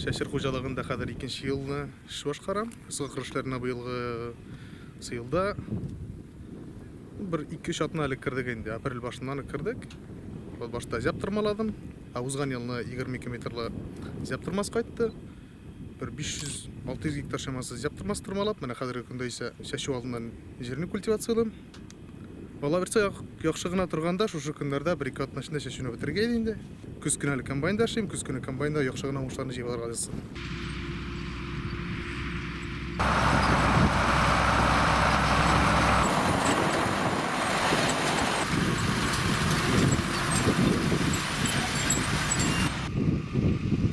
Чәчер хуҗалыгында хәзер икенче елны эш башкарам. Кыска кыр эшләренә быелгы елда бер 2-3 атна элек кердек инде. Апрель башыннан ук кердек. Башта зяб тырмаладым. Ә узган елны 22 метрлы зяб тырмасы кайтты. Бер 500-600 гектар чамасы зяб тырмасы тырмалап, менә хәзерге көндә исә чәчү алдыннан җирне культивациялим. Бала бирсә яхшы гына торганда, шушы көннәрдә бер-ике атна эчендә чәчүне бетерергә иде инде. Көз көне әле комбайнда эшлим, көз көне комбайнда яхшы гына уңышларны җыеп алырга язсын.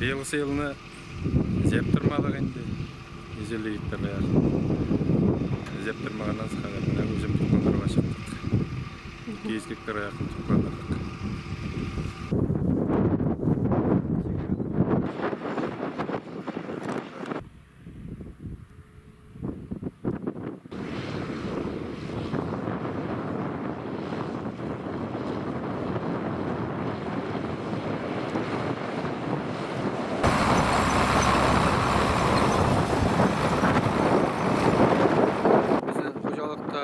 Быелгысы елны Зәп тормадык инде. 150 гектарга якын. Зәп тормаганнан соң хәзер менә үзем тукландыруга чыктык. 200 гектарга якын тукландырдык. Безнең хуҗалыкта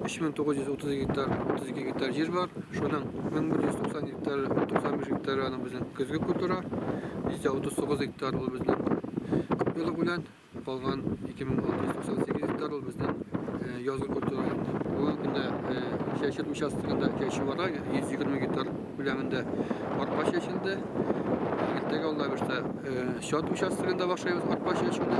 3930 гектар, 32 гектар җир бар. Шуның 1190 гектар, 95 гектары аның безнең көзге культура, 139 гектар ул безнең күпьеллык үлән. Калган 2698 гектар ул безнең язгы культура инде. Бүгенге көндә чәчел участогында чәчү бара, 120 гектар күләмендә арпа чәчелде. Иртәгә Алла бирсә, чат участогында башлыйбыз арпа чәчүне.